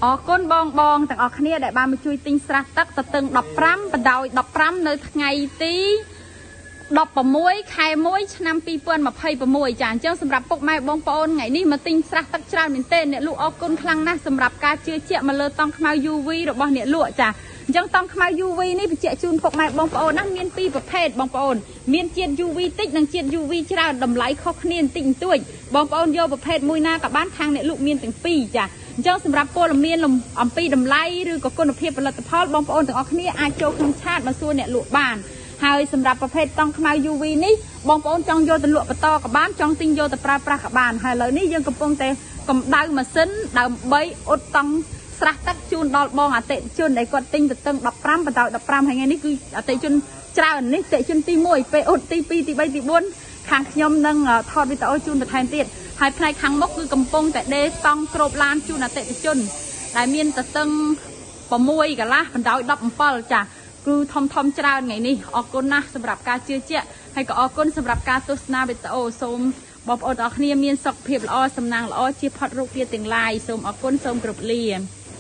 អរគុណបងបងទាំងអស់គ្នាដែលបានមកជួយទិញស្រះទឹកទទឹង15បណ្ដោយ15នៅថ្ងៃទី16ខែ1ឆ្នាំ2026ចា។អញ្ចឹងសម្រាប់ពុកម៉ែបងប្អូនថ្ងៃនេះមកទិញស្រះទឹកច្រើនមែនទែនអ្នកលក់អរគុណខ្លាំងណាស់សម្រាប់ការជឿជាក់មកលើតង់ខ្មៅ UV របស់អ្នកលក់ចា។អញ្ចឹងតង់ខ្មៅ UV នេះបញ្ជាក់ជូនពុកម៉ែបងប្អូនណាមានពីរប្រភេទបងប្អូនមានជាតិ UV តិចនិងជាតិ UV ច្រើនតម្លៃខុសគ្នាបន្តិចបន្តួចបងប្អូនយកប្រភេទមួយណាក៏បានខាងអ្នកលក់មានទាំងពីរចា។អញ្ចឹងសម្រាប់ព័ត៌មានអំពីតម្លៃឬក៏គុណភាពផលិតផលបងប្អូនទាំងអស់គ្នាអាចចូលក្នុង chat មកសួរអ្នកលក់បានហើយសម្រាប់ប្រភេទតង់ខ្មៅ UV នេះបងប្អូនចង់យកទៅលក់បន្តក៏បានចង់ទិញយកទៅប្រើប្រាស់ក៏បានហើយឥឡូវនេះយើងកំពុងតែកម្ដៅម៉ាស៊ីនដើម្បីអ៊ុតតង់ស្រះទឹកជូនដល់បងអតិថិជនដែលគាត់ទិញទៅទឹង15បណ្ដោយ15ហើយថ្ងៃនេះគឺអតិថិជនច្រើននេះអតិថិជនទី1ពេលអ៊ុតទី2ទី3ទី4ខាងខ្ញុំនឹងថតវីដេអូជូនបន្ថែមទៀតហើយផ្នែកខាងមុខគឺកំពុងតែដេតង់ក្របឡានជូនអតិថិជនដែលមានទទឹង6កន្លះបណ្ដោយ17ចាគឺធំធំច្រើនថ្ងៃនេះអរគុណណាស់សម្រាប់ការជឿជាក់ហើយក៏អរគុណសម្រាប់ការទស្សនាវីដេអូសូមបងប្អូនទាំងអស់គ្នាមានសុខភាពល្អសំណាងល្អជាផុតរោគគាទាំងឡាយសូមអរគុណសូមគោរពលា។